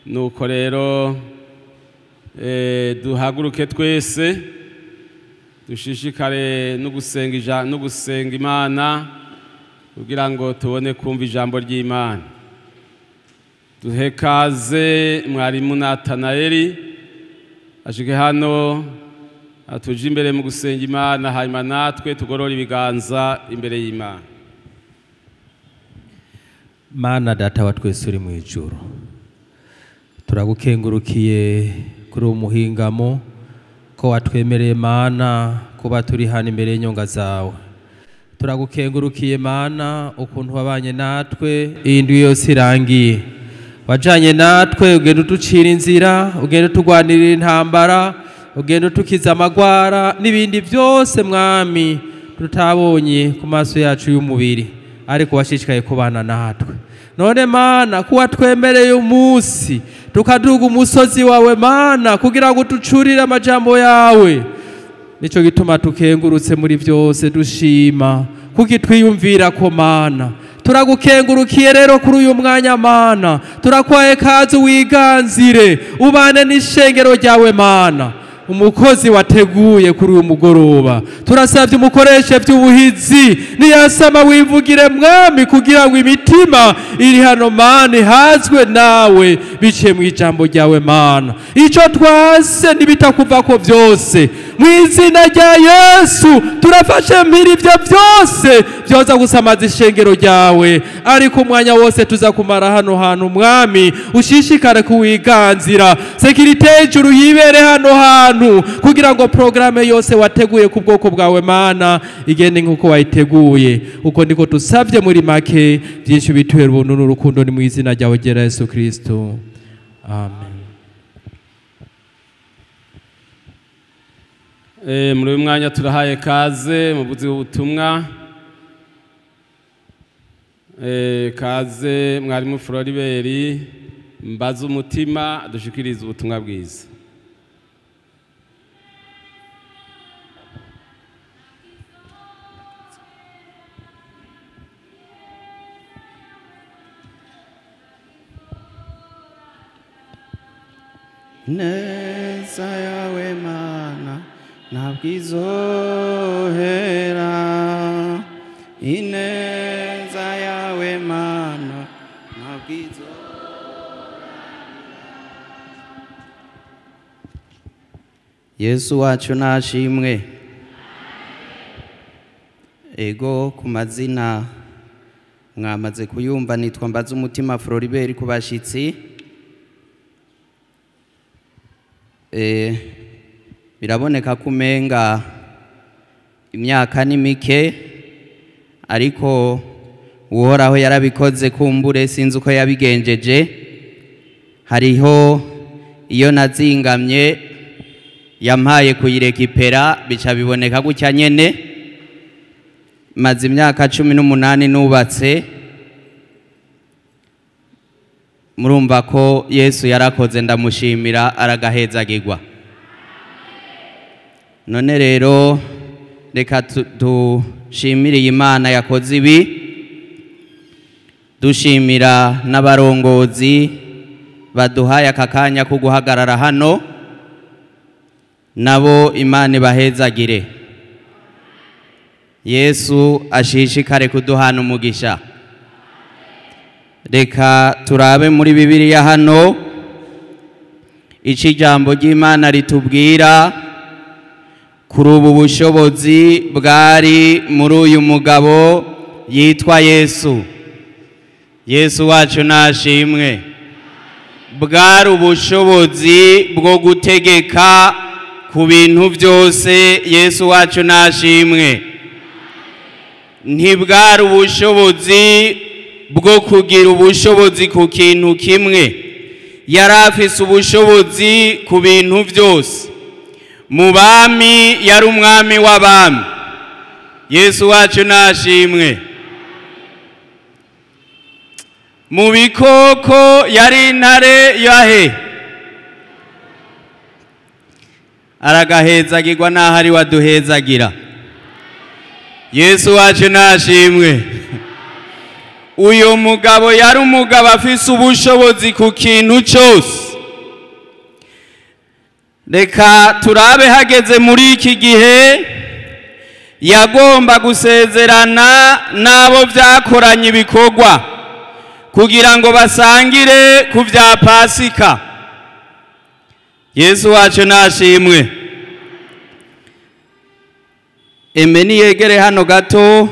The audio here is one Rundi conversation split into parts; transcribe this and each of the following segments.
Nuko rero duhaguruke twese dushishikare no gusenga Imana kugira ngo tubone kumva ijambo ry'Imana. Duhe kaze mwarimu Natanayeli ashike hano atuje imbere mu gusenga Imana, hanyuma natwe tugorora ibiganza imbere y'Imana. Mana data wa twese uri mu ijuru, turagukengurukiye kuri uwo muhingamo ko watwemereye Mana kuba turi hano imbere y'inyonga zawe. Turagukengurukiye Mana ukuntu wabanye natwe iyi ndwi yose irangiye, wajanye natwe ugenda uducira inzira, ugenda utugwanirira intambara, ugenda utukiza amagwara n'ibindi byose Mwami tutabonye ku maso yacu y'umubiri, ariko washishikaye kubana natwe. None Mana kuwa twemereye umunsi tukaduga umusozi wawe Mana kugira ngo tucurire amajambo yawe, nico gituma tukengurutse muri byose dushima kuko twiyumvira ko Mana. Turagukengurukiye rero kuri uyu mwanya Mana, turakwaye kazi wiganzire ubane n'ishengero ryawe Mana. Umukozi wateguye kuri uyu mugoroba turasabye umukoreshe by'ubuhizi, niyasama wivugire Mwami kugira ngo imitima iri hano Mana ihazwe nawe biciye mu ijambo ryawe Mana. Ico twase nibitakuvako byose mu izina rya Yesu turafashe mpiri ivyo byose byoza gusamaza ishengero ryawe, ariko umwanya wose tuza kumara hano hantu Mwami ushishikare kuwiganzira, sekirite ejuru yibere hano hantu kugira ngo programme yose wateguye ku bwoko bwawe Mana igende nkuko wayiteguye. Uko ndiko tusavye muri make byinshi bituhera ubuntu n'urukundo, ni mu izina ryawe ryera Yesu Kristo, amen. Muri uyu mwanya turahaye kaze mu buzi bw'ubutumwa. Kaze mwarimu Floribert mbaza umutima dushikiriza ubutumwa bwiza. Neza yawe Mana ntabwo izohera, ineza yawe Mana ntabwo izohera. Yesu wacu nashimwe. Ego ku mazina mwamaze kuyumva, nitwa Mbaza umutima Floribert ku bashitsi. Biraboneka kumenga imyaka ni mike, ariko Uhoraho yarabikoze kumbure sinzi uko yabigenjeje. Hariho iyo nazingamye yampaye kuyirekipera bica biboneka gutya nyene. Maze imyaka 18 nubatse, murumva ko Yesu yarakoze, ndamushimira aragahezagirwa. None rero reka dushimire Imana yakoze ibi, dushimira n'abarongozi baduhaye aka kanya ko guhagarara hano, nabo Imana ibahezagire. Yesu ashishikare kuduhana umugisha. Reka turabe muri Bibiliya hano ico ijambo ry'Imana ritubwira kuri ubu bushobozi bwari muri uyu mugabo yitwa Yesu. Yesu wacu nashimwe. Bwari ubushobozi bwo gutegeka ku bintu byose. Yesu wacu nashimwe. Ntibwari ubushobozi bwo kugira ubushobozi ku kintu kimwe, yari afise ubushobozi ku bintu byose. Mu bami yari umwami w'abami. Yesu wacu nashimwe. Mu bikoko yari intare yahe, aragahezagirwa naho ari waduhezagira. Yesu wacu nashimwe. Uyu mugabo yari umugabo afise ubushobozi ku kintu cyose. Reka turabe hageze muri iki gihe yagomba gusezerana n'abo byakoranye ibikorwa kugira ngo basangire ku bya Pasika. Yesu wacu nashimwe. Emeni yegere hano gato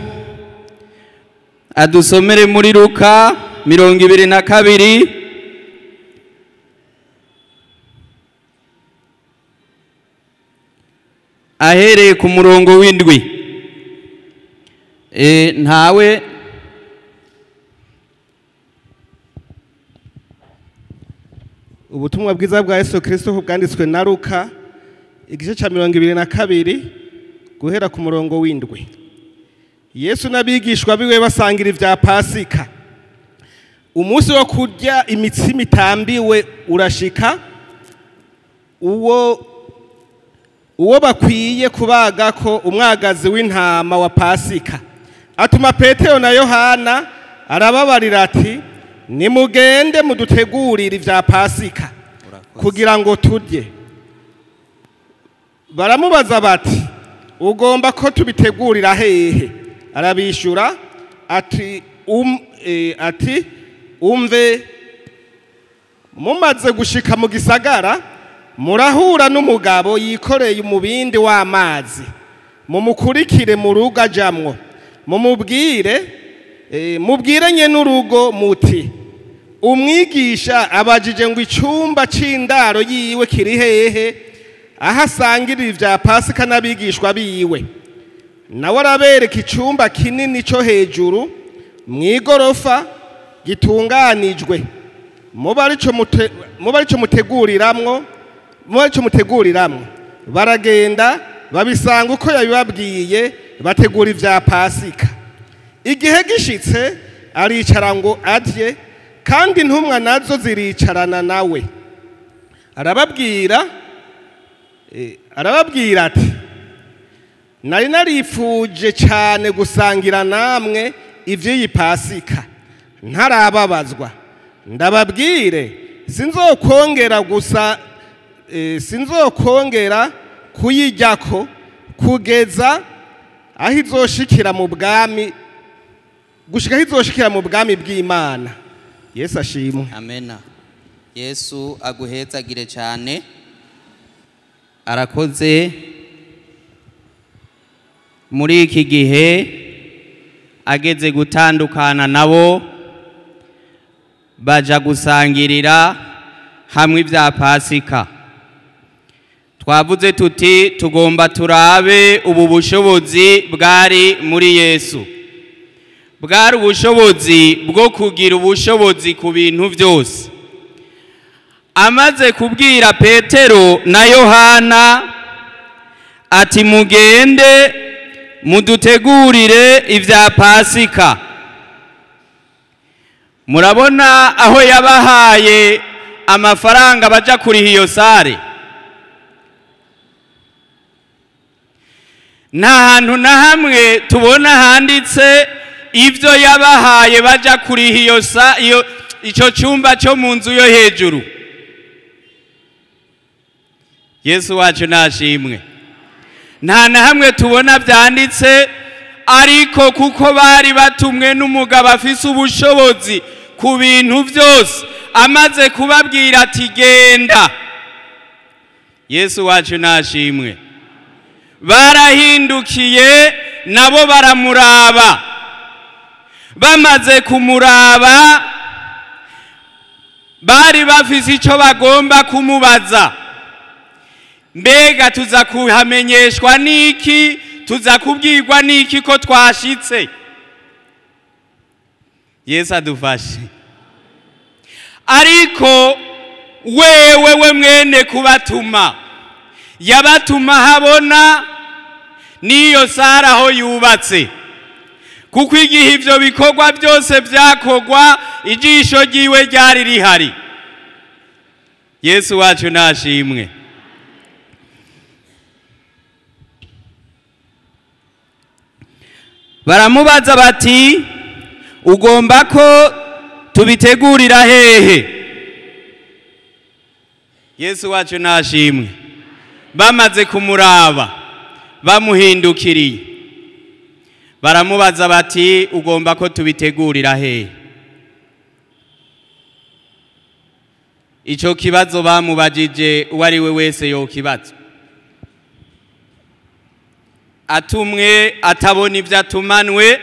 adusomere muri Luka 22. Ahereye ku murongo w'indwi. Ntawe Ubutumwa bwiza bwa Yesu Kristo bwanditswe na Luka igice ca 22 guhera ku murongo w'indwi. Yesu n'abigishwa biwe basangira ivya Pasika. Umunsi wo kurya imitsima itambiwe urashika, uwo bakwiye kubagako umwagazi w'intama wa Pasika. Atuma Petero na Yohana arababarira ati: nimugende mudutegurire ivya Pasika kugira ngo turye. Baramubaza bati: ugomba ko tubitegurira hehe? Arabishura ati: umve, mumaze gushika mu gisagara murahura n'umugabo yikoreye umubindi w'amazi, mumukurikire mu rugo ajamwo, mumubwire mubwire nye n'urugo muti: umwigisha abajije ngo icumba c'indaro yiwe kiri hehe, aho asangirira ivya Pasika n'abigishwa biwe. Nawe arabereka icumba kinini co hejuru mw'igorofa gitunganijwe, muba arico muteguriramwo. Baragenda babisanga uko yabibabwiye, bategura ivya Pasika. Igihe gishitse aricara ngo arye, kandi intumwa nazo ziricarana nawe. Arababwira ati: nari narifuje cyane gusangira namwe ivy'iyi Pasika ntarababazwa. Ndababwire, sinzokongera kuyiryako kugeza aho izoshikira mu bwami, gushika aho izoshikira mu bwami bw'Imana. Yesu ashimwe. Amena. Yesu aguhezagire cyane. Arakoze. Muri iki gihe ageze gutandukana nabo baja gusangirira hamwe ibya Pasika. Twavuze tuti tugomba turabe ubu bushobozi bwari muri Yesu. Bwari ubushobozi bwo kugira ubushobozi ku bintu byose. Amaze kubwira Petero na Yohana ati: mugende mudutegurire ivya Pasika. Murabona aho yabahaye amafaranga baja kuriha iyo sare. Nta hantu na hamwe tubona handitse ivyo yabahaye baja kuriha iyo ico cyumba cyo mu nzu yo hejuru. Yesu wacu nashimwe. Nta na hamwe tubona byanditse, ariko kuko bari batumwe n'umugabo afise ubushobozi ku bintu byose, amaze kubabwira ati genda. Yesu wacu nashimwe. Barahindukiye nabo baramuraba. Bamaze kumuraba bari bafise ico bagomba kumubaza. Mbega tuza kuhamenyeshwa niki? Tuza kubwirwa niki ko twashitse? Yesu adufashe. Ariko wewe we mwene kubatuma, yabatuma habona niyo sara aho yubatse, kuko igihe ivyo bikorwa byose byakogwa ijisho ryiwe ryari rihari. Yesu wacu nashimwe. Baramubaza bati: Ugomba ko tubitegurira hehe? Yesu wacu nashimwe. Bamaze kumuraba bamuhindukiriye, baramubaza bati ugomba ko tubitegurira hehe? Ico kibazo bamubajije uwo ari we wese yokibazo. Atumwe atabona ibyo atumanwe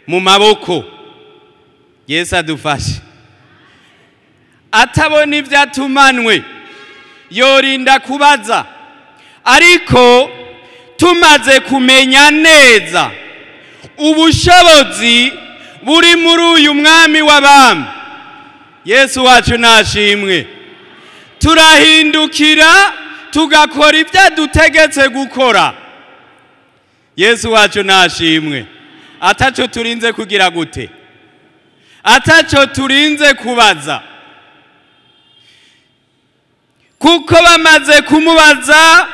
mu maboko. Yesu adufashe. Atabona ibyo atumanwe yorinda kubaza. Ariko tumaze kumenya neza ubushobozi buri muri uyu mwami w'abami, Yesu wacu nashimwe, turahindukira tugakora ibyo dutegetse gukora. Yesu wacu nashimwe. Ataco turinze kugira gute? Ataco turinze kubaza. Kuko bamaze kumubaza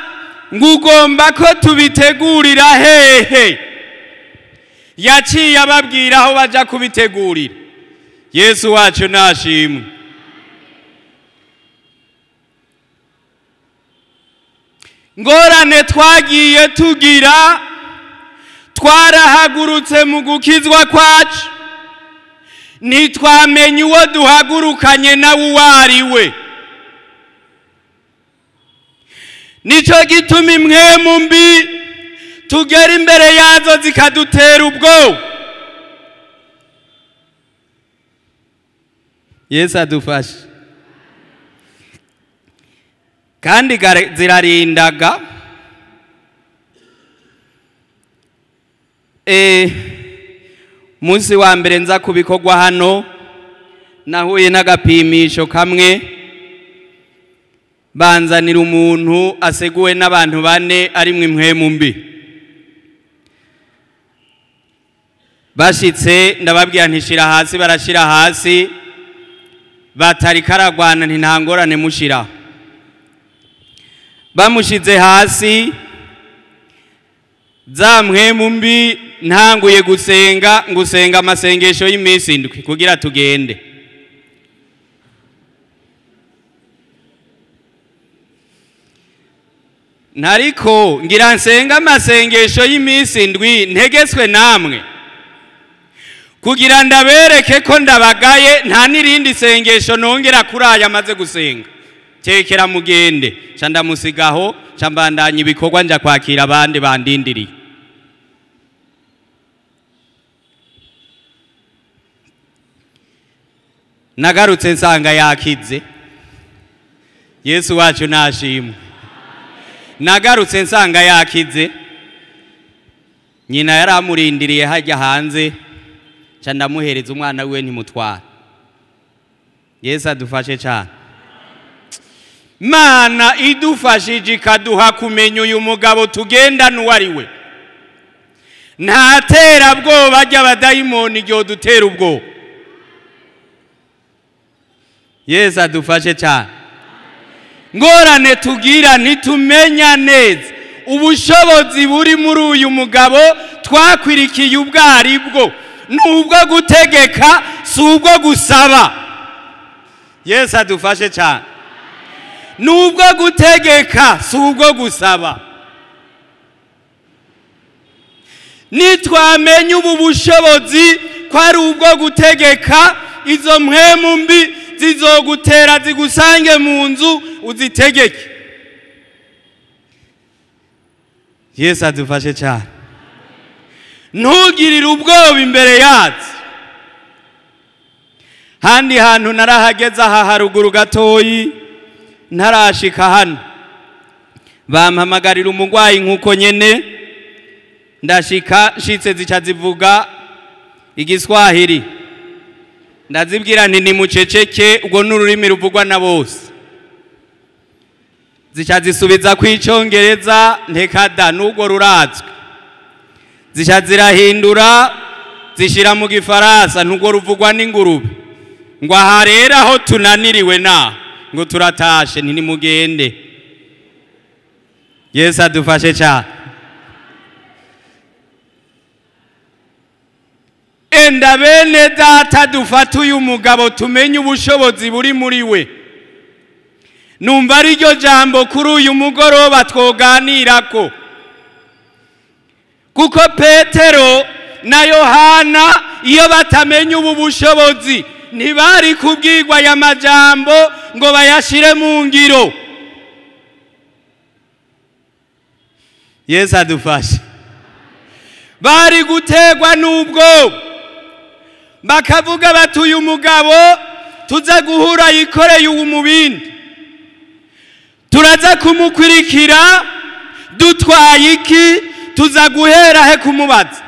ngo ugomba ko tubitegurira hehe, yaciye ababwira aho baja kubitegurira. Yesu wacu nashimwe. Ngorane twagiye tugira, twarahagurutse mu gukizwa kwacu, ntitwamenye uwo duhagurukanye nawe uwo ari we. Nico gituma impwemu mbi tugera imbere yazo zikadutera ubwoba. Yesu adufashe. Kandi zirarindaga. Munsi wa mbere nza kubikorwa hano, nahuye n'agapimisho kamwe, banzanira umuntu aseguwe n'abantu bane arimwe impwemu mbi. Bashitse ndababwira ntishira hasi, barashira hasi, batari karagwana nti nta ngorane mushira. Bamushize hasi, za mpwemu mbi ntanguye gusenga, ngusenga amasengesho y'iminsi indwi kugira tugende. Ntariko ngira nsenga amasengesho y'iminsi indwi ntegetswe namwe, kugira ndabereke ko ndabagaye, nta n'irindi sengesho nongera kuri aya amaze gusenga. Tekera mugende. Ca ndamusigaho, ca mbandanya ibikorwa nja kwakira abandi bandindiriye. Nagarutse nsanga yakize. Yesu wacu nashimwe. Nagarutse nsanga yakize. Nyina yaramurindiriye hajya hanze, ca ndamuhereza umwana wiwe ntimutwara. Yesu adufashe cyane. Mana idufashije ikaduha kumenya uyu mugabo tugendana uwo ari we. Nta terabwoba ry'abadayimoni ryo dutera ubwoba. Yesu adufashe cyane. Ngorane tugira ntitumenya neza ubushobozi buri muri uyu mugabo twakwirikiye ubwo ari bwo. Nubwo gutegeka si ubwo gusaba. Yesu adufashe cyane. Nubwo gutegeka si ubwo gusaba. Nitwamenye ubu bushobozi ko ari ubwo gutegeka, izo mpwemu mbi zizogutera zigusange mu nzu uzitegeke. Yesu adufashe cyane. Ntugirire ubwoba imbere yacu. Handi hantu narahageze aha haruguru gatoyi, ntarashika hano, bampamagarira umugwayi nkuko nyene. Ndashika nshitse zica zivuga igiswahili. Ndazibwira nti nimuceceke, ubwo n'ururimi ruvugwa na bose. Zica zisubiza kw'icongereza, ntekada n'ubwo rurazwi. Zica zirahindura zishira mu gifaransa, n'ubwo ruvugwa n'ingurube. Ngo aha rero aho tunaniriwe na ngo turatashe, nti nimugende. Yesu adufashe cyane. Enda bene data, dufate uyu mugabo tumenye ubushobozi buri muri we. Numva ari ryo jambo kuri uyu mugoroba twoganirako, kuko Petero na Yohana iyo batamenya ubu bushobozi ntibari kubwirwa aya majambo ngo bayashire mu ngiro. Yesu adufashe. Bari gutegwa n'ubwoba, bakavuga bati uyu mugabo tuza guhura yikoreye uwo mubindi, turaza kumukurikira dutwaye iki? Tuza guhera he kumubaza?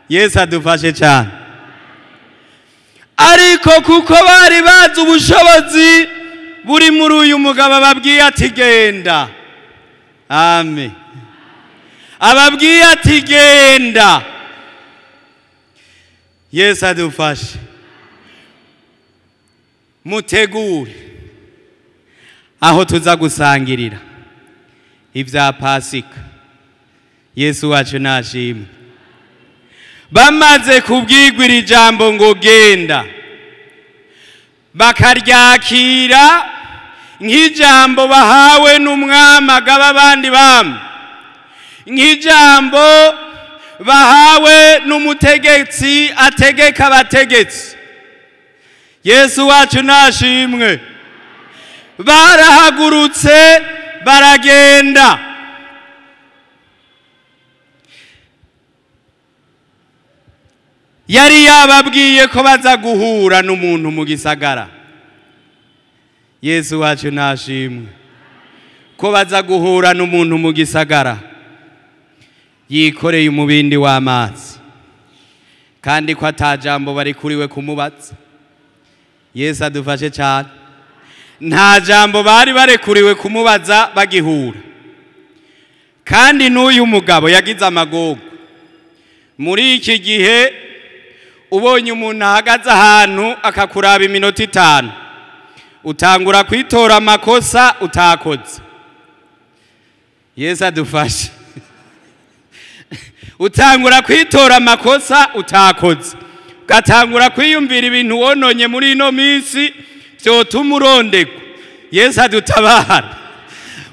Yesu adufashe cyane. Ariko kuko bari bazi ubushobozi buri muri uyu mugabo, ababwiye ati genda. Amen. Ababwiye ati genda. Yesu adufashe. Mutegure aho tuza gusangirira ibya Pasika. Yesu wacu nashimwe. Bamaze kubwirwa ijambo ngo genda, bakaryakira nk'ijambo bahawe n'umwami agaba abandi bami, nk'ijambo bahawe n'umutegetsi ategeka abategetsi. Yesu wacu nashimwe. Barahagurutse baragenda. Yari yababwiye ko baza guhura n'umuntu mu gisagara. Yesu wacu nashimwe. Ko baza guhura n'umuntu mu gisagara yikoreye umubindi w'amazi, kandi ko atajambo bari kuriwe kumubaza. Yesu adufashe cyane. Nta jambo bari barekuriwe kumubaza bagihura. Kandi n'uyu mugabo yagize amagogo. Muri iki gihe ubonye umuntu ahagaze ahantu akakuraba iminota 5, utangura kwitora amakosa utakoze. Yesu adufashe. Utangura kwitora amakosa utakoze, ugatangura kwiyumvira ibintu wononye muri ino minsi byotuma urondegwa. Yesu adutabara.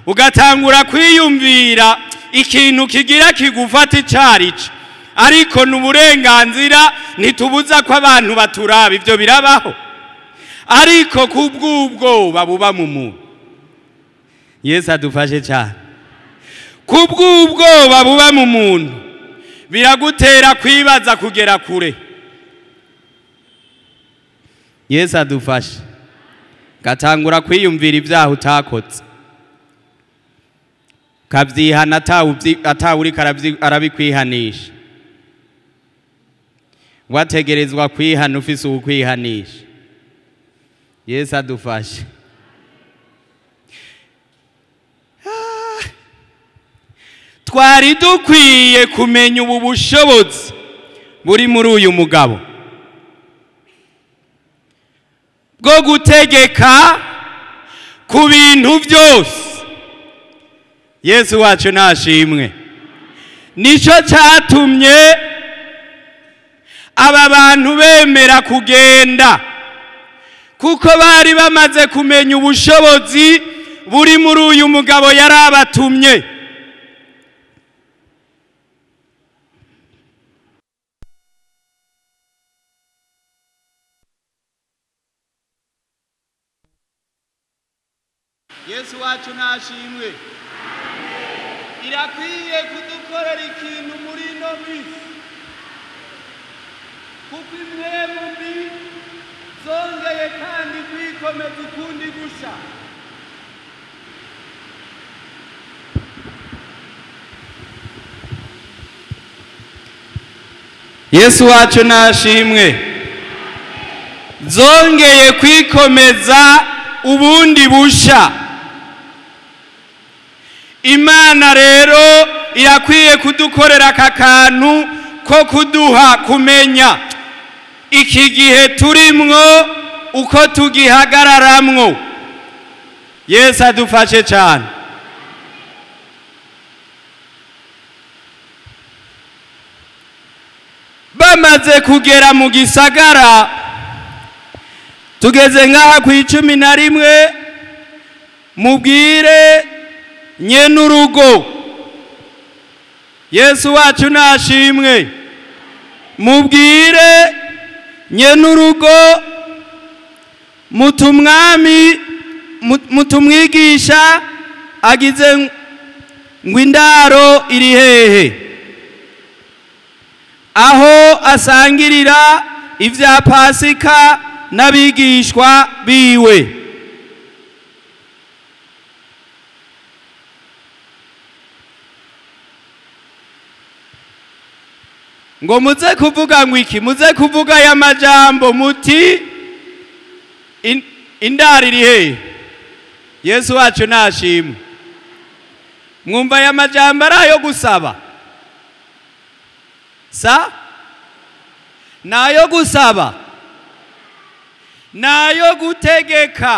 Ugatangura kwiyumvira ikintu kigira kigufata icarico, ariko n'uburenganzira ntitubuza ko abantu baturaba, ibyo birabaho, ariko kubw'ubwoba buba mu muntu. Yesu adufashe cyane. Kubw'ubwoba buba mu muntu biragutera kwibaza kugera kure. Yesu adufashe. Gatangura kwiyumvira ibyaha utakotse, kabyihana atawuriko arabikwihanisha. Wategerezwa kwihana ufise ukwihanisha. Yesu adufashe. Twari dukwiye kumenya ubu bushobozi buri muri uyu mugabo bwo gutegeka ku bintu byose. Yesu wacu nashimwe. Nico cyatumye aba bantu bemera kugenda, kuko bari bamaze kumenya ubushobozi buri muri uyu mugabo yari abatumye. Yesu wacu nashimwe. Irakwiye kudukorera ikintu muri ino minsi, kuko impwemu mbi zongeye kandi kwikomeza ukundi gusha. Yesu wacu nashimwe. Zongeye kwikomeza ubundi busha. Imana rero irakwiye kudukorera aka kantu ko kuduha kumenya iki gihe turimwo uko tugihagararamwo. Yesu adufashe cyane. Bamaze kugera mu gisagara, tugeze ngaha ku 11, mubwire nyenurugo. Yesu wacu nashimwe. Mubwire nyenurugo mutumwami mutumwigisha agize ngo indaro iri hehe, aho asangirira ivya Pasika n'abigishwa biwe. Ngo muze kuvuga ngo iki? Muze kuvuga ya majambo muti indaro iri hehe? Yesu wacu nashimwe. Mwumva ya majambo ari ayo gusaba? Sa nayo gusaba, nayo gutegeka.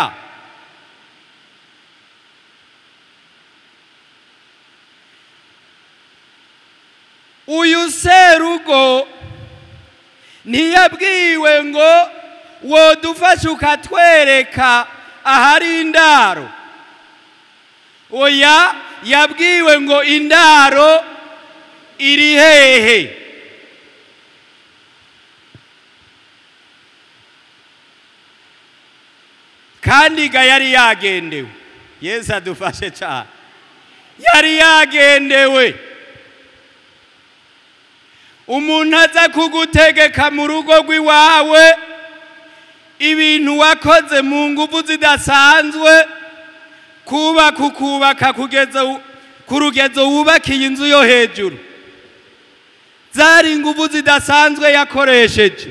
Uyu serugo ntiyabwiwe ngo wodufasha ukatwereka ahari indaro. Oya, yabwiwe ngo indaro iri hehe. Kandi ga yari yagendewe. Yesu adufashe cyane. Yari yagendewe. Umuntu aza kugutegeka mu rugo rw'iwawe ibintu wakoze mu nguvu zidasanzwe, kubaka ukubaka kugeza ku rugezo wubakiye inzu yo hejuru, zari inguvu zidasanzwe yakoresheje.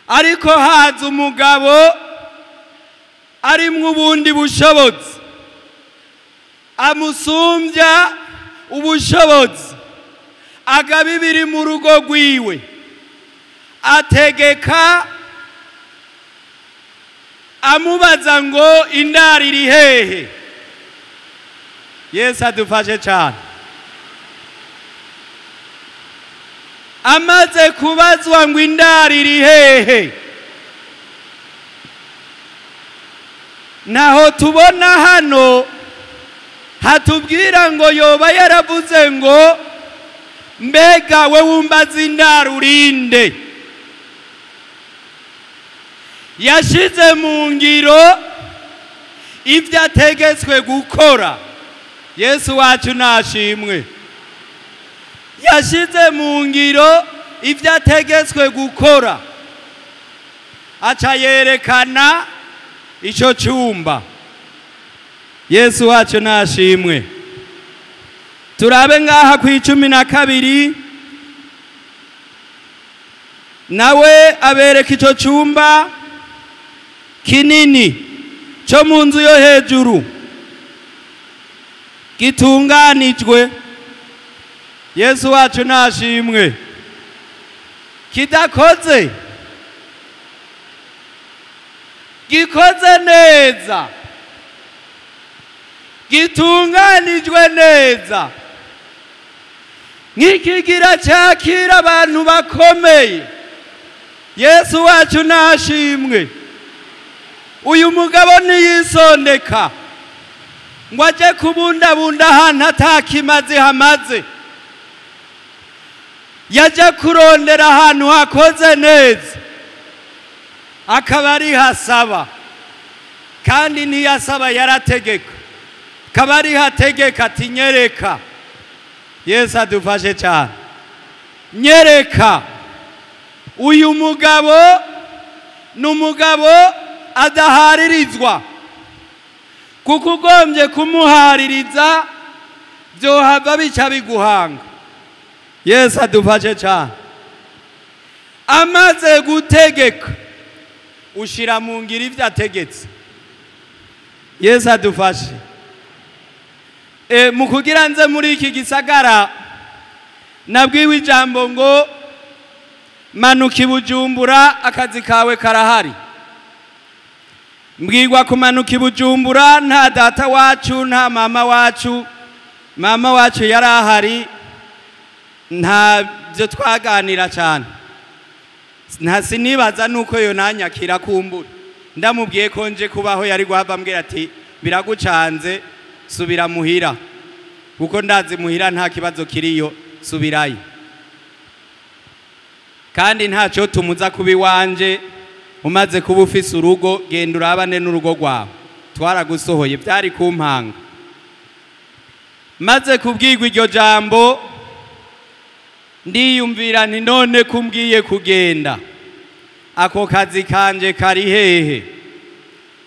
Ariko haza umugabo arimwo ubundi bushobozi, amusumbya ubushobozi, agaba ibiri mu rugo rwiwe, ategeka amubaza ngo indaro iri hehe. Yesu adufashe cyane. Amaze kubazwa ngo indaro iri hehe, naho tubona hano hatubwira ngo yoba yaravuze ngo mbega we wumbaza indaro urinde. Yashize mu ngiro ibyo ategetswe gukora. Yesu wacu nashimwe. Yashize mu ngiro ibyo ategetswe gukora, aca yerekana ico cyumba. Yesu wacu nashimwe. Turabe ngaha ku 12, nawe abereka ico cyumba kinini cyo mu nzu yo hejuru gitunganijwe. Yesu wacu nashimwe. Kidakoze, gikoze neza, gitunganijwe neza, nk'ikigira cyakira abantu bakomeye. Yesu wacu nashimwe. Uyu mugabo ntiyisondeka ngo aje kubundabunda ahantu atakimaze hamaze. Yaje kurondera ahantu hakoze neza, akaba ari hasaba. Kandi ntiyasaba, yarategeka. Akaba ari hategeka ati nyereka. Yesu adufashe cyane. Nyereka. Uyu mugabo ni umugabo adaharirizwa, kuko ugombye kumuhaririza byohava bica biguhanga. Yesu adufashe cyane. Amaze gutegeka, ushira mu ngiro ivyo ategetse. Yesu adufashe. Mu kugira nze muri iki gisagara, nabwiwe ijambo ngo manuka i Bujumbura, akazi kawe karahari. Mbwirwa kumanuka i Bujumbura, nta data wacu, nta mama wacu. Mama wacu yari ahari, nta Nta byo twaganira cyane, nta sinibaza nuko yo nanyakira kumbura. Ndamubwiye ko nje kubaho, yari guhava ambwira ati: "Biragucanze, subira muhira, kuko ndazi muhira nta kibazo kiriyo, subirayo." Kandi ntacyo tumuza kuba iwanje. Umaze kuba ufise urugo, genda urabane n'urugo rwawe, twaragusohoye. Byari kumpanga. Maze kubwirwa iryo jambo, ndiyumvira nti: "None kumbwiye kugenda, ako kazi kanje kari hehe?"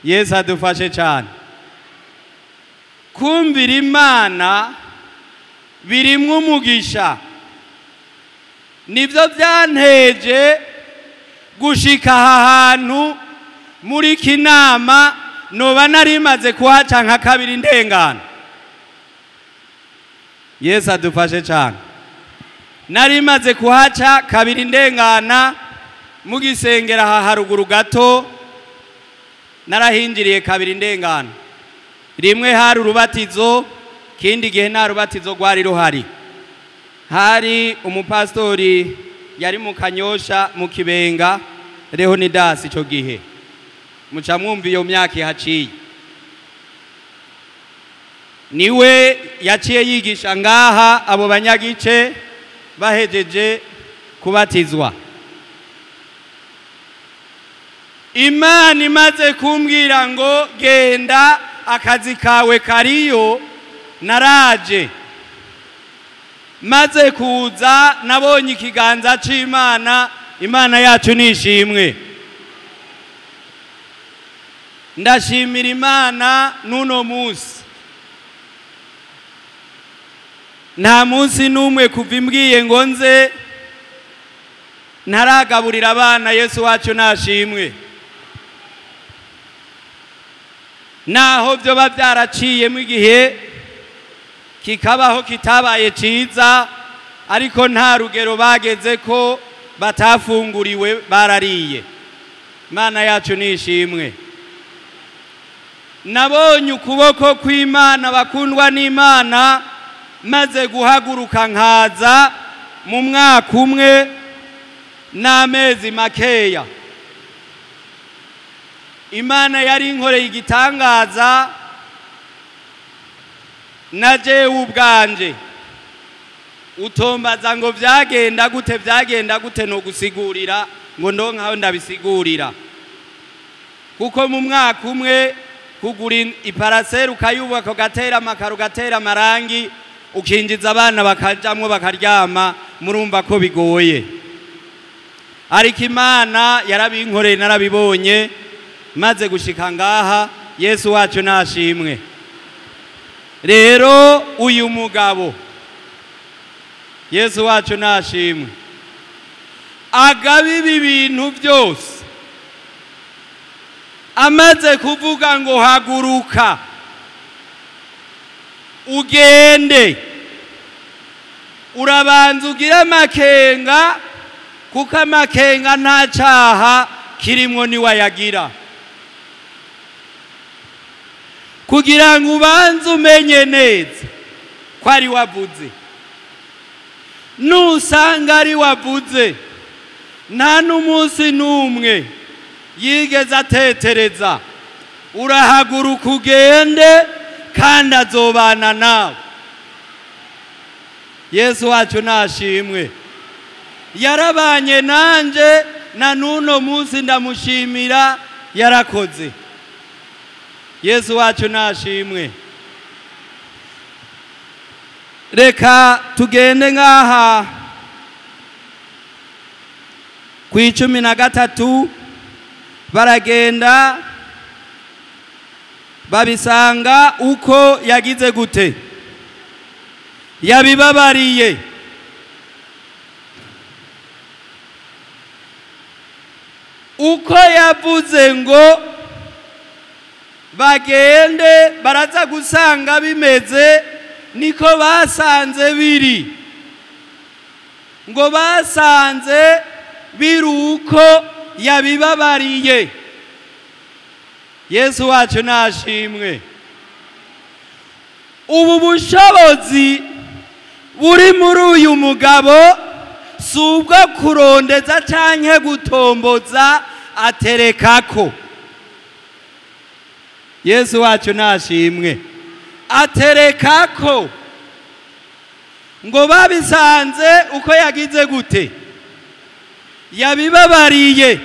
Yesu adufashe cyane. Kumvira Imana birimwo umugisha. Nibyo byanteje gushika aha hantu muri kinama. Noba nari maze kuhaca nka kabiri ndengana. Yesu adufashe cyane. Nari maze kuhaca kabiri ndengana mugisengera aha haruguru gato. Narahinjiriye kabiri ndengana. Rimwe hari urubatizo, kindi gihe nta rubatizo rwari ruhari. Hari umupastori yari mu Kanyosha, mu Kibenga, Leonidas. Icyo gihe muca mwumva iyo myaka ihaciye. Niwe yaciye yigisha ngaha abo banyagice bahejeje kubatizwa. Imana imaze kumbwira ngo: "Genda, akazi kawe kariyo," naraje. Maze kuza, nabonye ikiganza c'Imana. Imana yacu nishimwe. Ndashimira Imana n'uno munsi. Nta munsi n'umwe kuva imbwiye ngo nze ntaragaburira abana. Yesu wacu nashimwe. Naho byoba byaraciyemo igihe kikabaho kitabaye ciza, ariko nta rugero bageze ko batafunguriwe, barariye. Imana yacu nishimwe. Nabonye ukuboko kw'Imana, bakundwa n'Imana. Maze guhaguruka nkaza, mu mwaka umwe n'amezi makeya, Imana yari inkoreye igitangaza. Na jewe ubwanje utombaza ngo byagenda gute, byagenda gute, no gusigurira ngo ndonkaho ndabisigurira, kuko mu mwaka umwe kugura iparasera, ukayubaka, ugatera amakaro, ugatera amarangi, ukinjiza abana bakajamwo bakaryama, murumva ko bigoye. Ariko Imana yarabinkoreye, narabibonye maze gushika ngaha. Yesu wacu nashimwe. Rero uyu mugabo, Yesu wacu nashimwe, agaba ibi bintu byose, amaze kuvuga ngo: "Haguruka ugende," urabanza ugire amakenga, kuko amakenga nta cyaha kirimwo niwayagira, kugira ngo ubanze umenye neza ko ari wavuze. Nusanga ari wavuze, nta n'umunsi n'umwe yigeze atetereza, urahaguruka ugende, kandi azobana nawe. Yesu wacu nashimwe. Yarabanye nanje na n'uno munsi, ndamushimira, yarakoze. Yesu wacu nashimwe. Reka tugende ngaha ku 13. Baragenda, babisanga uko yagize gute, yabibabariye. Uko yavuze ngo bagende baraza gusanga bimeze, niko basanze biri. Ngo basanze biri uko yabibabariye. Yesu wacu nashimwe. Ubu bushobozi buri muri uyu mugabo. Si ubwo kurondeza canke gutomboza, aterekako. Yesu wacu nashimwe. Aterekako ngo babisanze uko yagize gute, yabibabariye.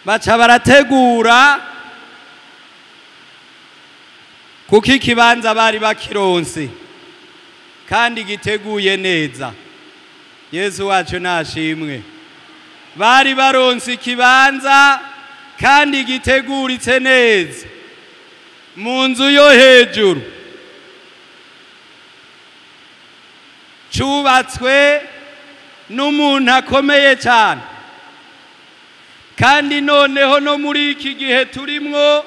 Baca barategura, kuko ikibanza bari bakironse kandi giteguye neza. Yesu wacu nashimwe. Bari baronse ikibanza kandi giteguritse neza mu nzu yo hejuru, cubatswe n'umuntu akomeye cyane. Kandi noneho no muri iki gihe turimwo,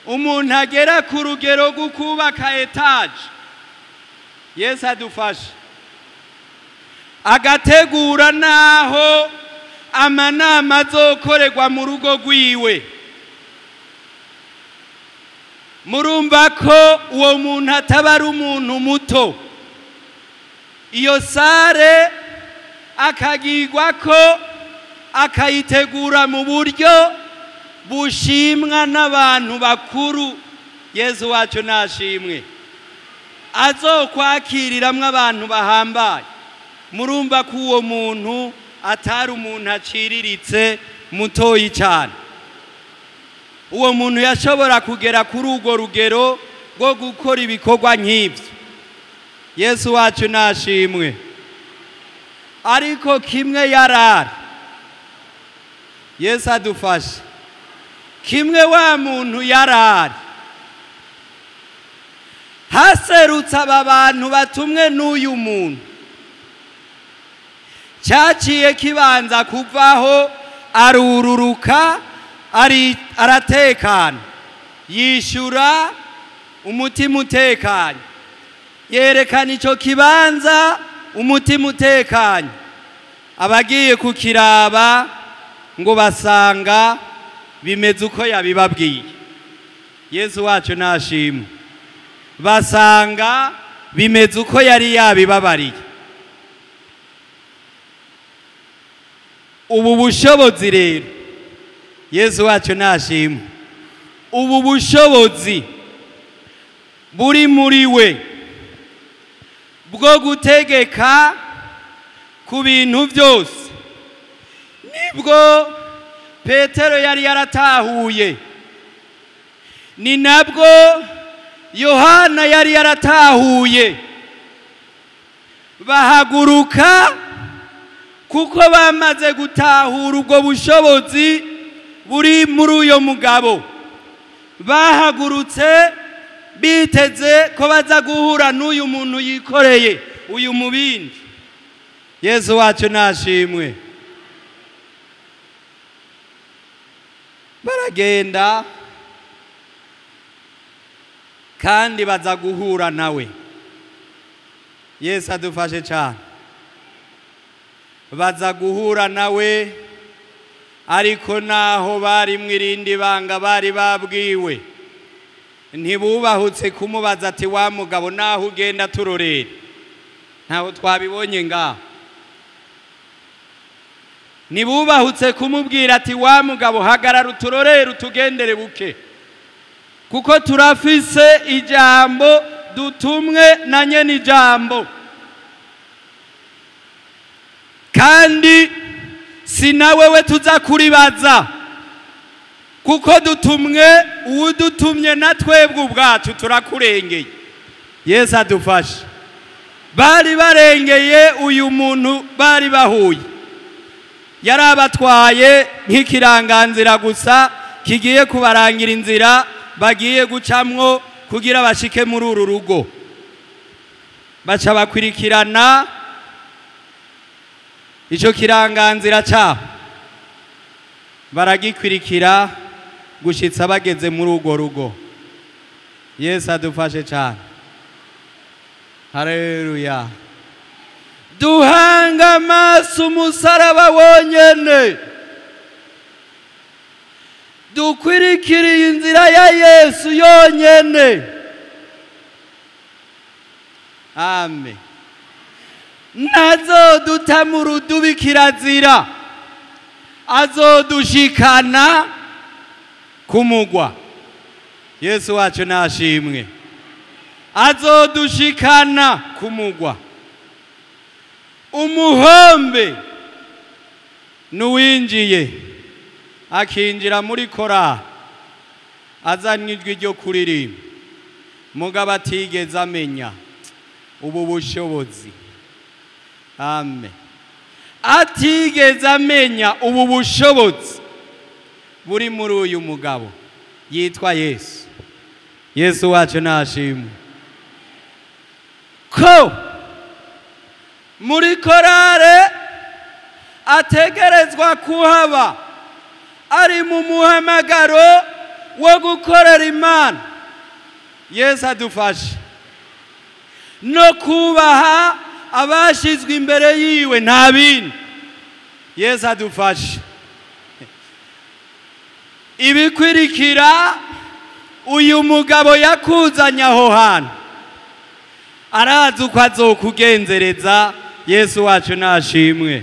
umuntu agera ku rugero rwo kubaka étage, Yesu adufashe, agategura naho amanama azokorerwa mu rugo rwiwe, murumva ko uwo muntu ataba ari umuntu muto. Iyo salle akagirwa ko akayitegura mu buryo bushimwa n'abantu bakuru, Yesu wacu nashimwe, azokwakiriramwo abantu bahambaye, murumva ko uwo muntu atari umuntu aciriritse mutoyi cyane. Uwo muntu yashobora kugera kuri urwo rugero rwo gukora ibikorwa nk'ibyo. Yesu wacu nashimwe. Ariko kimwe yarari, Yesu adufashe, kimwe wa muntu yarari, haserutse aba bantu batumwe n'uyu muntu, cyaciye kibanza kuvaho, arururuka, aratekana, yishyura umutima utekanye, yerekana icyo kibanza umutima utekanye. Abagiye kukiraba ngo basanga bimeze uko yabibabwiye. Yesu wacu nashimwe. Basanga bimeze uko yari yabibabariye. Ubu bushobozi rero, Yesu wacu nashimwe, ubu bushobozi buri muri we bwo gutegeka ku bintu byose, nibwo Petero yari yaratahuye, ni nabwo Yohana yari yaratahuye. Bahaguruka kuko bamaze gutahura ubwo bushobozi buri muri uyo mugabo. Bahagurutse biteze ko baza guhura n'uyu muntu yikoreye uyu mubindi. Yesu wacu nashimwe. Baragenda kandi baza guhura nawe. Yesu adufashe cyane. Baza guhura nawe, ariko naho bari mu irindi banga bari babwiwe, ntibubahutse kumubaza ati: "Wa mugabo, naho ugenda turorera, ntaho twabibonye ngaho." Ntibubahutse kumubwira ati: "Wa mugabo, hagarara uturorere, utugendere buke, kuko turafise ijambo dutumwe na nyene ijambo, kandi si nawe we tuza kuribaza, kuko dutumwe uwudutumye, na twebwe ubwacu turakurengeye." Yesu adufashe. Bari barengeye uyu muntu bari bahuye, yari abatwaye nk'ikiranganzira gusa kigiye kubarangira inzira bagiye gucamwo kugira bashike muri uru rugo. Baca bakwirikirana icyo kiranganzira cyabo, baragikwirikira gushitsa bageze muri urwo rugo. Yesu adufashe cyane. Haleluya. Duhanga amaso umusaraba wonyene, dukwirikiriye inzira ya Yesu yonyene. Amen. Ntazoduta mu rudubi kirazira, azodushikana ku mugwa. Yesu wacu nashimwe. Azodushikana ku mugwa. Umuhombe nuwinjiye akinjira muri korali azanye ijwi ryo kuririmba, mugabo atigeze amenya ubu bushobozi. Amen. Atigeze amenya ubu bushobozi buri muri uyu mugabo yitwa Yesu. Yesu wacu nashimwe. Ko muri korale ategerezwa kuhaba ari mu muhamagaro wo gukorera Imana. Yesu adufashe no kubaha abashizwe imbere yiwe, nta bindi. Yesu adufashe. Ibikwirikira uyu mugabo yakuzanye aho hantu, arazi uko azokugenzereza. Yesu wacu nashimwe.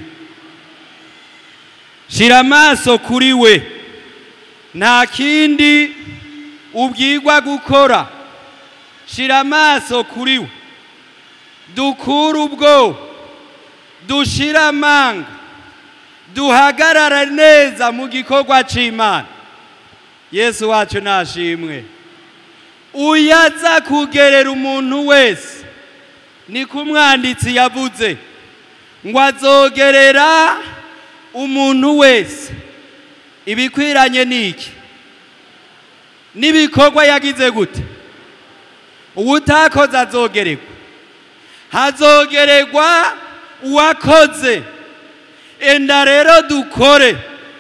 Shira amaso kuri we, nta kindi ubwirwa gukora. Shira amaso kuri we, dukure ubwo, dushira amanga, duhagarara neza mu gikorwa c'Imana. Yesu wacu nashimwe. Uyaza kugerera umuntu wese, niko umwanditsi yavuze ngo azogerera umuntu wese ibikwiranye n'iki n'ibikorwa yagize gute. Uwutakoze azogererwa, hazogererwa uwakoze. Enda rero dukore,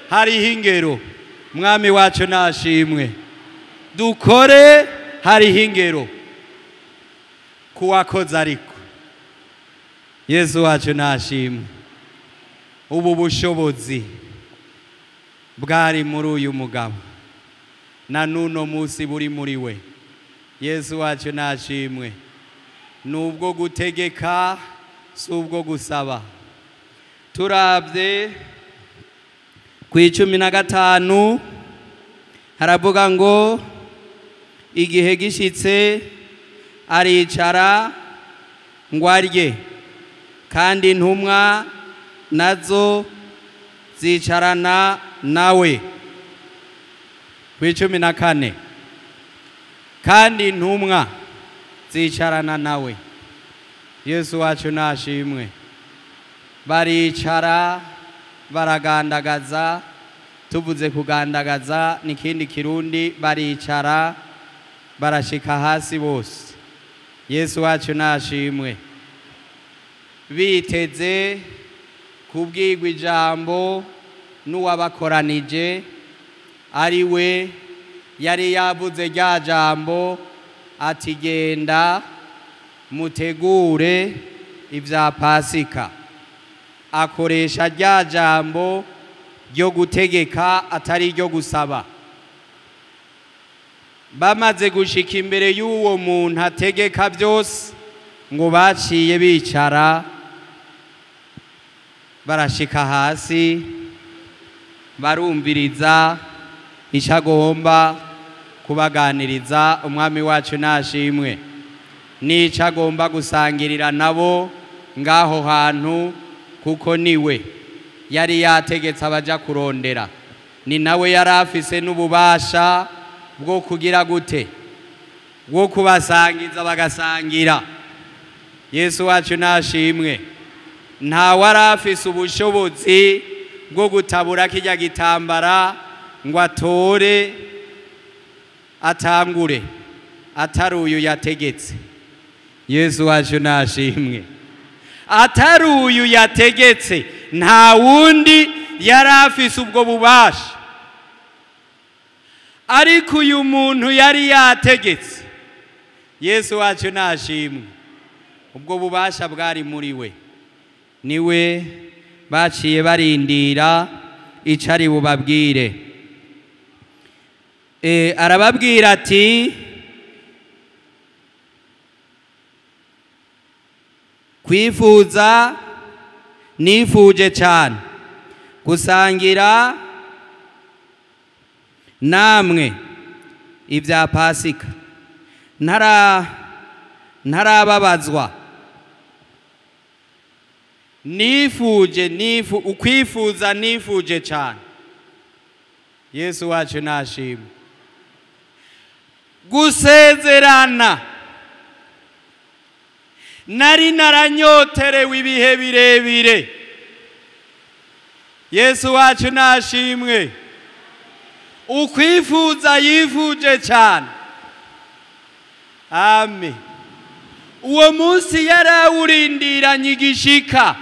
hariho ingero. Mwami wacu nashimwe. Dukore, hariho ingero kuwakoze. Ariko Yesu wacu nashimwe. Ubu bushobozi bwari muri uyu mugabo na nuno musi buri muri we. Yesu wacu nashimwe. Nubwo gutegeka si ubwo gusaba. Turabye ku 15 haravuga ngo igihe gishitse aricara ngo arye, kandi intumwa nazo zicarana nawe. Ku 14 kandi intumwa zicarana nawe. Yesu wacu nashimwe. Baricara baragandagaza. Tuvuze kugandagaza n'ikindi kirundi, baricara barashika hasi bose. Yesu wacu nashimwe. Biteze kubwirwa ijambo n'uwabakoranije, ari we yari yavuze rya jambo ati genda mutegure ibya Pasika. Akoresha rya jambo ryo gutegeka atari ryo gusaba. Bamaze gushika imbere y'uwo muntu ategeka byose, ngo baciye bicara barashika hasi, barumviriza icyo agomba kubaganiriza. Umwami wacu nashimwe. N'icyo agomba gusangirira nabo ngaho hantu, kuko niwe yari yategetse abaja kurondera, ni nawe yari afise n'ububasha bwo kugira gute, bwo kubasangiza bagasangira. Yesu wacu nashimwe. Nta wari afise ubushobozi bwo gutabura kijya gitambara ngo atore atangure atari uyu yategetse. Yesu wacu nashimwe. Atari uyu yategetse, nta wundi yari afise ubwo bubasha. Ariko uyu muntu yari yategetse, Yesu wacu nashimwe, ubwo bubasha bwari muri we. Niwe baciye barindira ico ari bubabwire. Arababwira ati Kwifuza nifuje cyane gusangira namwe ibya Pasika ntarababazwa. Nifuje ukwifuza nifuje cyane. Yesu wacu nashimwe. Gusezerana nari naranyoterewe ibihe birebire. Yesu wacu nashimwe. Ukwifuza yifuje cyane. Amen. Uwo munsi yarawurindiranye igishika,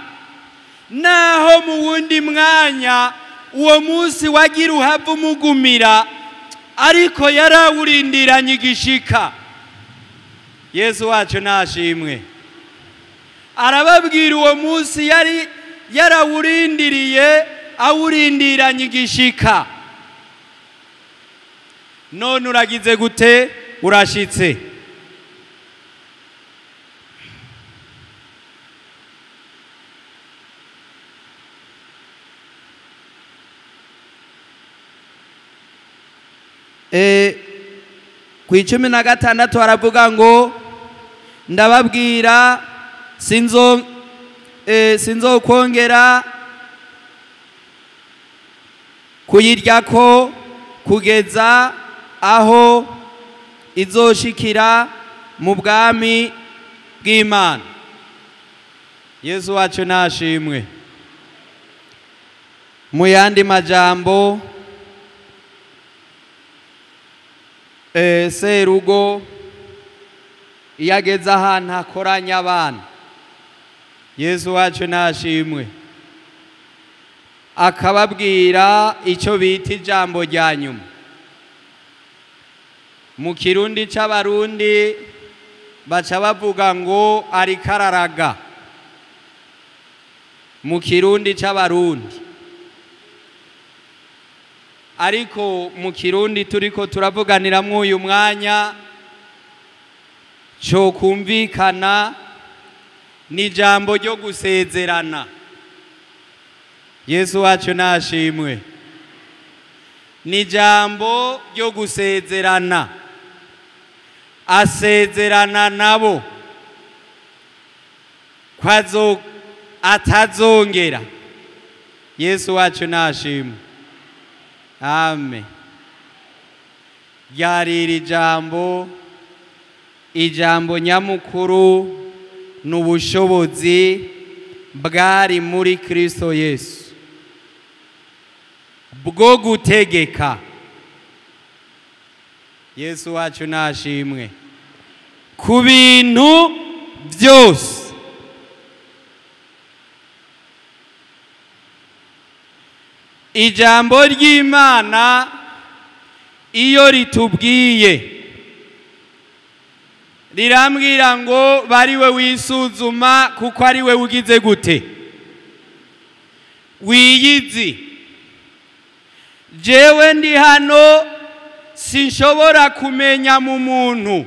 naho mu wundi mwanya uwo munsi wagira uhava umugumira, ariko yarawurindiranye igishika. Yesu wacu nashimwe. Arababwira uwo munsi yari yarawurindiriye, awurindiranye igishika. None uragize gute? Urashitse. Ku 16 aravuga ngo ndababwira sinzokongera kuyiryako kugeza aho izoshikira mu bwami bw'Imana. Yesu wacu nashimwe. Mu yandi majambo, serugo iyo ageze ahantu akoranya abana, Yesu wacu nashimwe, akababwira icyo bita ijambo rya nyuma. Mu Kirundi c'Abarundi baca bavuga ngo arikararaga. Mu Kirundi c'Abarundi, ariko mu Kirundi turiko turavuganiramwo uyu mwanya cyo kumvikana ni jambo ryo gusezerana. Yesu wacu nashimwe. Ni jambo ryo gusezerana. Asezerana nabo kwazo atazongera. Yesu wacu nashimwe. Amen. Ryari iri jambo, ijambo nyamukuru n'ubushobozi bwari muri Kristo Yesu bwo gutegeka. Yesu wacu nashimwe. Ku bintu byose. Ijambo ry'Imana iyo ritubwiye rirambwira ngo bariwe wisuzuma kuko ari we ugize gute wiyizi. Jewe ndi hano sinshobora kumenya mu muntu,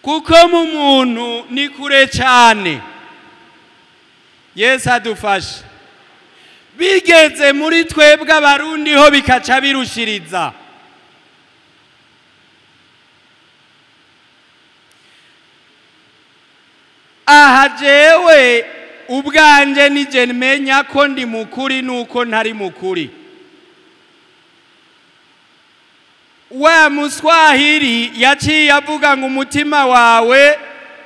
kuko mu muntu ni kure cyane. Yesu adufashe. Bigeze muri twebwe Abarundi ho bikaca birushiriza. Aha jewe ubwanje nije menya ko ndi mukuri nuko ntari mukuri. Wa Muswahili yaciye avuga ngo umutima wawe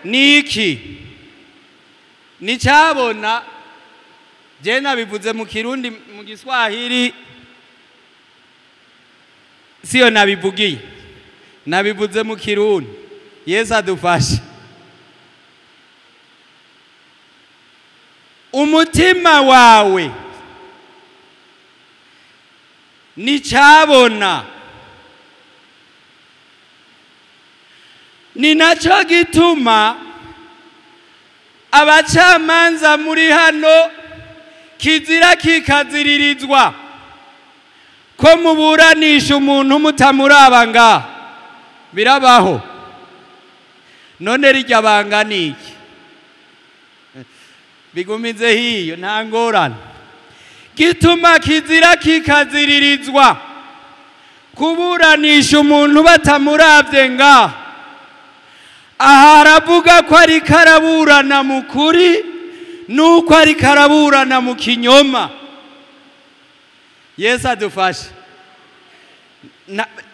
ni iki? Nicabona. Je nabivuze mu Kirundi, mu Giswahili siyo nabivugiye, nabivuze mu Kirundi. Yesu adufashe. Umutima wawe nicabona. Ni naco gituma abacamanza muri hano kizira kikaziririzwa ko muburanisha umuntu mutamuraba nga birabaho. None rijya banga niki? Bigumize hiyo nta ngorane. Gituma kizira kikaziririzwa kuburanisha umuntu batamuravye nga. Aha aravuga ko ariko araburana mu kuri nuko ariko araburana mu kinyoma. Yesu adufashe.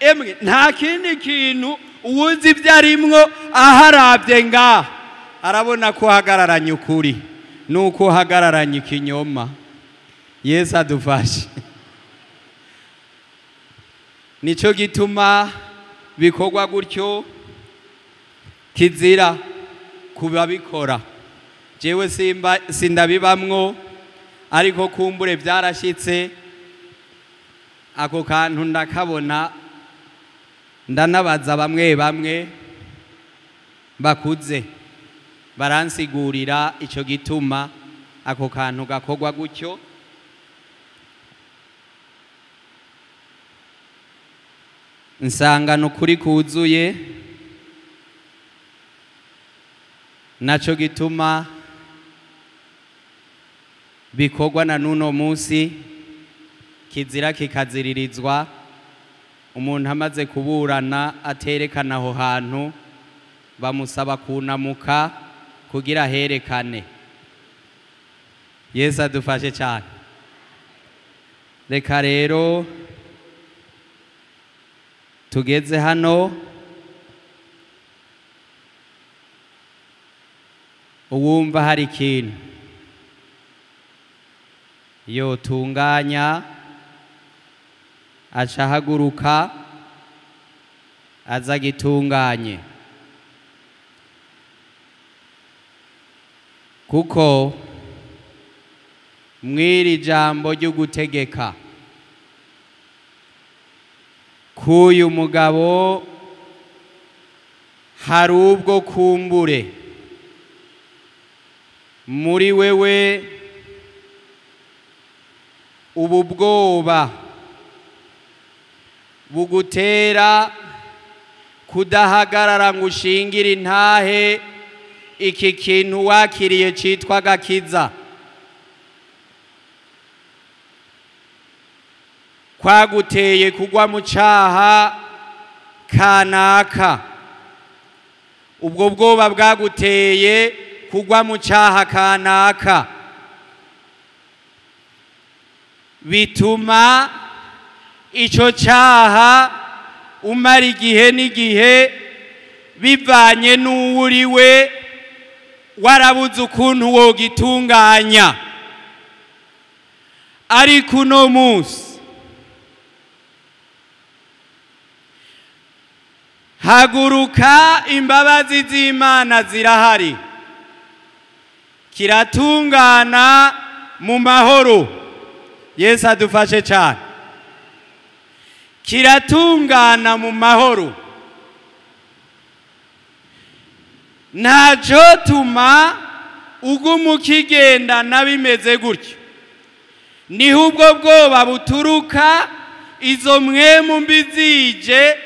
Emwe nta kindi kintu uwuzi ibyo arimwo aharavye nga arabona ko uhagararanye ukuri nuko uhagararanye ikinyoma. Yesu adufashe. Nico gituma bikorwa gutyo, kizira kubabikora. Jewe simba sindabibamwo, ariko kumbure byarashitse ako kantu ndakabona, ndanabaza bamwe bamwe bakuze baransigurira ico gituma ako kantu gakorwa gutyo. Nsanga nukuri kuzuye, naco gituma bikorwa na nuno munsi. Kizira kikaziririzwa umuntu amaze kuburana aterekana aho hantu, bamusaba kunamuka kugira herekane. Yesu adufashe cyane. Reka rero tugeze hano, uwumva hari ikintu yotunganya aca ahaguruka aza gitunganye, kuko mw'iri jambo ryo gutegeka k'uyu mugabo hari ubwo kumbure muri wewe ubu bwoba bugutera kudahagarara ngo ushingire intahe iki kintu wakiriye citwa gakiza, kwaguteye kugwa mu caha kanaka. Ubwo bwoba bwaguteye kugwa mu caha kanaka, bituma ico caha umara igihe n'igihe bivanye n'uwuriwe, warabuze ukuntu wogitunganya. Ariko uno munsi haguruka, imbabazi z'Imana zirahari, kiratungana mu mahoro. Yesu adufashe cyane. Kiratungana mu mahoro, ntaco tuma uguma ukigendana bimeze gutyo. Niho ubwo bwoba buturuka, izo mwemu mbi zije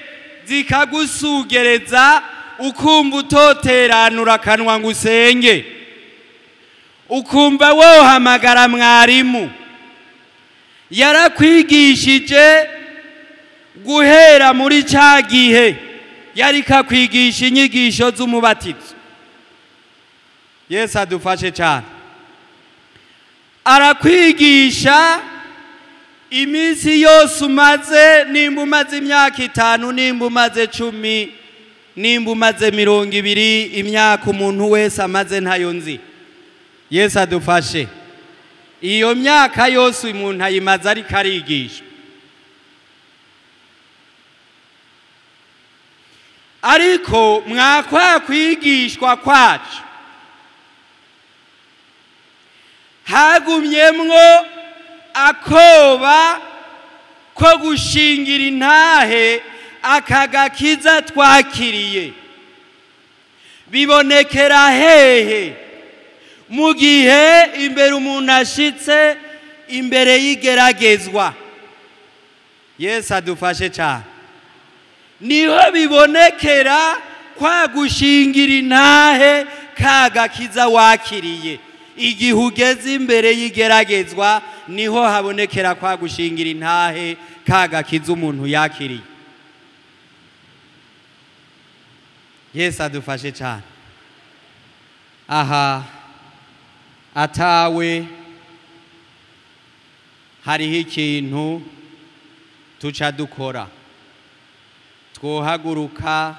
zikagusugereza, ukumva utoteranura akanwa ngo usenge, ukumva wohamagara mwarimu yarakwigishije guhera muri ca gihe yariko akwigisha inyigisho z'umubatizo. Yesu adufashe cyane. Arakwigisha iminsi yose umaze, nimba umaze imyaka 5, nimba umaze 10, nimba umaze 20, imyaka umuntu wese amaze ntayo nzi. Yesu adufashe. Iyo myaka yose umuntu ayimaze ariko arigisha. Ariko mwakwa kwigishwa kwacu hagumyemwo akoba ko gushingira intahe akagakiza twakiriye. Bibonekera hehe? Mu gihe imbere umuntu ashitse imbere y'igeragezwa. Yesu adufashe cyane. Niho bibonekera kwa gushingira intahe kagakiza wakiriye. Igihe ugeze imbere y'igeragezwa niho habonekera kwa gushingira intahe kagakiza umuntu yakiriye. Yesu adufashe cyane. Aha atawe hariho ikintu tuca dukora, twohaguruka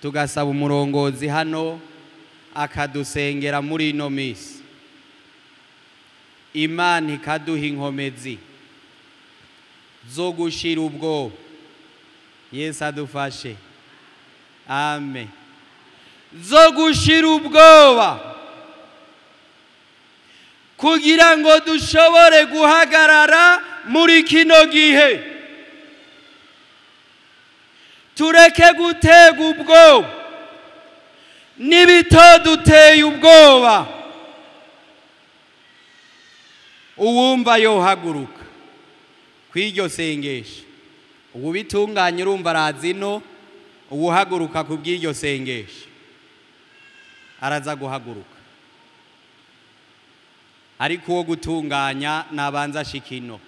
tugasaba umurongozi hano akadusengera muri ino minsi, Imana ikaduha inkomezi zo gushira ubwoba. Yesu adufashe, amen. Zo gushira ubwoba kugira ngo dushobore guhagarara muri kino gihe, tureke gutega ubwoba n'ibitoduteye ubwoba. Uwumva yohaguruka kw'iryo sengesho, uwubitunganya urumva arazino, uwuhaguruka ku bw'iryo sengesho araza guhaguruka, ariko uwo gutunganya nabanza ashikino.